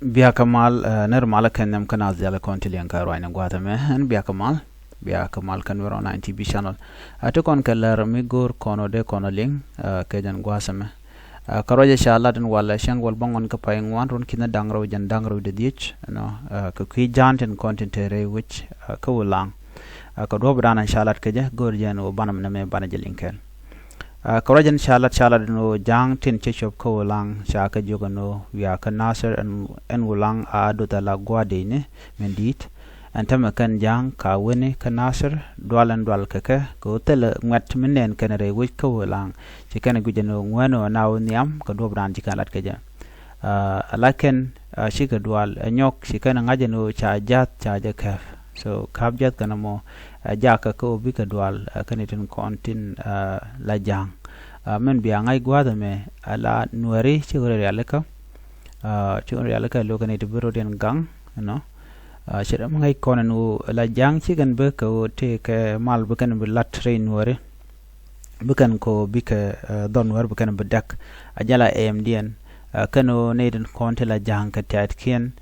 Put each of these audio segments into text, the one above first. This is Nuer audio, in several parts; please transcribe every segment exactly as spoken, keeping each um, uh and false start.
Biakä mal, eh, nir mal kɛn nhiam kä naath diaal kɔn ti liɛŋ kä ruacni gua̱a̱th ɛmɛ. Ɛn biakä mal, biakä mal kä Nuer Online T V channel. A ti kɔn kɛ lär mi go̱o̱r kɔn ɔ dee kɔn ɔ liŋ, eh, kɛ jɛn gua̱a̱th ɛmɛ. Eh, kä ruacɛ ca lat in walɛ cäŋ wäl bäŋuan kä pay ŋuan run ki̱n da̱ŋ rɛw jɛn da̱ŋ rɛw dee dhiec, you know, eh, kɛ kui̱ ja̱a̱ŋ tin kɔn tin te rɛy wec, eh, kä Ulaŋ. Ah, kɛ duɔ̱ɔ̱p dan ca lat kɛ jɛ, go̱o̱r jɛ ɛn ɣöö banɛ mi nɛmɛ banɛ jɛ liŋ kɛɛl. Ah, kɛ ruac ɛn ca lat, ca lat ɛn ɣöö ja̱a̱ŋ tin cä cuɔp kä Ulaŋ, ca kɛ jiök ɛn ɣöö wiaa kä Nasir ɛn, ɛn Ulaŋ a doth ala gua̱a̱dɛcni min di̱i̱t. Ɛn tämɛ kɛn ja̱a̱ŋ ka weni kä Nasir, dual ɛn dual kɛ kɛ, kɛ ɣöö thilɛ ŋuɛ̈t mi nɛn kɛn rɛy wec kä Ulaŋ. Ci kɛn guic ɛn ɣöö ŋuɛ̈ni ɣöö na wä nhiam, kɛ duɔ̱ɔ̱p dan ci kɛn lat kɛ jɛ. Ah, ala kɛn, ah, cikɛ dual, ɛ nyɔk, ci kɛn ŋa̱c ɛn ɣöö ca ja̱th, ca jɛ käp. So, käp ja̱th kɛn ɛmɔ, ɛ jakä kä ɣöö bikɛ dual, ɛ kɛn itin kɔn tin, ah, la ja̱a̱ŋ. Ah, min bia ŋa̱c gua̱a̱th ɛmɛ, ala Nuääri, cikɛ rɔ rialikä. Ah, cikɛ rɔ rialikä, lo̱k kɛn iti bi rɔ̱diɛn gaŋ, you know. Ah, ci rɛ mi ŋa̱c kɔn ɛn ɣöö la ja̱a̱ŋ ci kɛn bä kɛ ɣöö tëëkɛ mal bi kɛn bi lat rɛy Nuääri. Bi kɛn kɔ bikɛ, eh, dhɔn Nuäär bi kɛn bi däk. A jɛn la ɛmdiɛn, eh, kɛn ɣöö nɛy tin kɔn ti la ja̱a̱ŋ kɛ tɛ̈tkiɛn,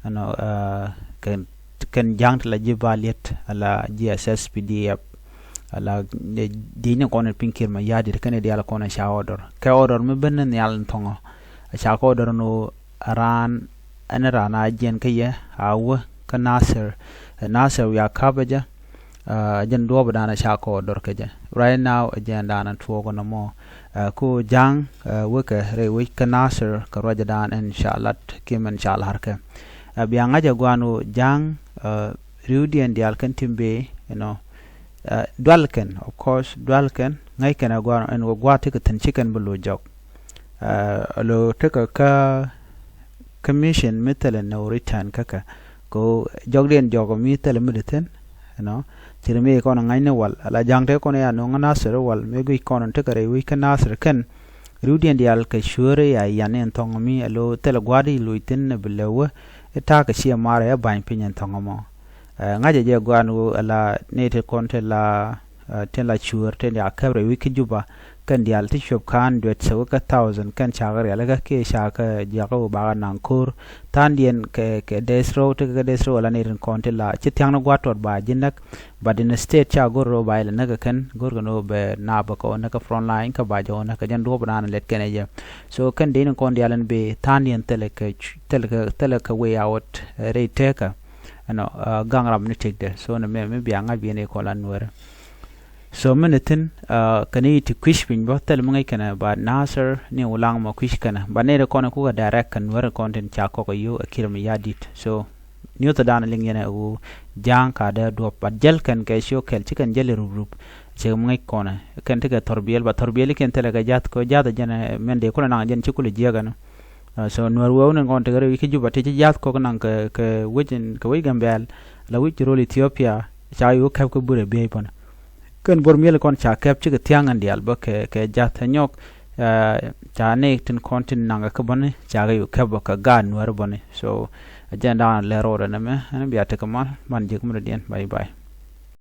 you know, eh, kɛn, kɛn ja̱a̱ŋ ti la ji̱ ba liet, ala G S S P D F, ala, eh, di̱i̱cni kɔn in piny Kiir Mayardit, kɛn diaal kɔn ca order. Kɛ order mi ben ni nhial in thɔŋɔ. A ca kɛ order ni ɣöö a raan ɛn raan a jiɛn kä yɛ, a wä kä Nasir. Eh, Nasir wiaa käpɛ jɛ, ah, jɛn duɔ̱ɔ̱p dan a ca kɛ order kɛ jɛ. Right now, ɛ jɛn dan a tuɔɔk nɔmɔ. Ah, ku ja̱a̱ŋ, ah, wekɛ rɛy wec kä Nasir kɛ ruacɛ dan ɛn ca lat kiɛ min ca la̱r kɛ. Ah, bia ŋa̱c ɛ gua̱a̱n ɣöö ja̱a̱ŋ, ah, ri̱wdiɛn diaal kɛn tim bee, you know. Ah, dual kɛn, of course, dual kɛn, ŋäc kɛn ɛ gua̱a̱n ɛn ɣöö gua̱a̱th ti kɛ thi̱n ci kɛn bi lo̱c jɔk. Ah, alo tekɛ kä, kä mission mi thilɛ no return kä kɛ. Kɛ ɣöö jɔkdiɛn jɔk mi thilɛ mi di thi̱n, you know. Ci ri mi kɔn ŋa̱cni wal, ala ja̱a̱ŋ te kɔn ya no̱o̱ŋ Nasir wal, mi guic kɔn tekɛ rɛy wec kä Nasir kɛn. Ri̱wdiɛn diaal kɛ cuäärä ya yan in thɔŋ mi alo thilɛ gua̱a̱r di loc thi̱n bi lɛ wä, i̱ ta̱a̱ kɛ ciɛ mar ɛ ba̱ny piny in thɔŋ mɔ. Eh, ŋa̱cɛ jɛ gua̱a̱n ɣöö ala nɛy ti kɔn ti la, eh, tin la cuäär tin ya käp rɛy wec kä Juba, kɛn diaal ti cuɔp ka̱n duet thok kä thousand, kɛn cakɛ rialikä kiɛ cakɛ jiakä ɣöö bakɛ naŋ ko̱r. Tha̱a̱ŋdiɛn kɛ, kɛ dec rɛw, ti kɛ dec rɛw ala nɛy tin kɔn ti la ci thia̱ŋni gua̱a̱r tɔt ba ji̱ näk, but in state ca go̱r rɛw ba ilɛ näk kɛ kɛn, go̱r kɛn ɣöö bɛ naap kɛ ɣöö näk kä front line kä ba jɛ ɣöö näk kɛ jɛn duɔ̱ɔ̱p dan lɛt kɛn ɛ jɛ. So kɛn dec ni kɔn diaal ɛn bee tha̱a̱ŋdiɛn thilɛ kɛ cu-, thilɛ kɛ, thilɛ kɛ way out, eh, rɛy tekä. Ɛnɔ, ah, gaŋ ram ni tëkdɛ. So nɛ mɛ, mɛ bia ŋa̱c biɛn i̱ kɔn la Nuäärä. So mɛ ni thi̱n, ah, kɛn i̱ ti kui̱c piny bä, thil mi ŋäc kɛnɛ ba Nasir ni Ulaŋ mɔ kui̱c kɛnɛ. Ba nɛy ri kɔn i̱ kukɛ direct kɛ Nuäärä kɔn tin ca kɔk ɛ yio̱w ɛ Kiir Mayardit. So niuth dan liŋ yɛn ɛ wu ja̱a̱ŋ ka dee duɔp. But jäl kɛn kɛ ciö kɛl, ci kɛn jäl i̱ rup rup. Cɛ mi ŋäc kɔn ɛ. Kɛn ti kɛ thɔrbiɛl, ba thɔrbiɛl i̱ kɛn thilɛ kɛ ja̱th, kɛ ja̱th ɛ jɛn ɛ mɛn dee kulɛ naŋ jɛn ci kulɛ jiäk ɛnɔ. Ah, so Nuäär wee wun in kɔn tekɛ rɛy wec kä Juba ti ci ja̱th kɔk naŋ kɛ, kɛ wec in, kɛ wec Gambɛl, la wec rol Ethiopia, ca yo̱o̱ käp kä burɛ biey bäni. Kɛn Bor miel kɔn ca käp cikɛ thia̱ŋ in diaal bä kɛ, kɛ ja̱th ɛ nyɔk, ah, ca ni tin kɔn tin naŋ kɛ bäni, ca kɛ yo̱o̱ käp bä kɛ gaat Nuäär bäni. So, a jɛn da̱a̱n lɛ ro̱o̱dɛ nɛmɛ, ɛn bia tekɛ mal, man jiäk mi dɔ̱diɛn, bye bye.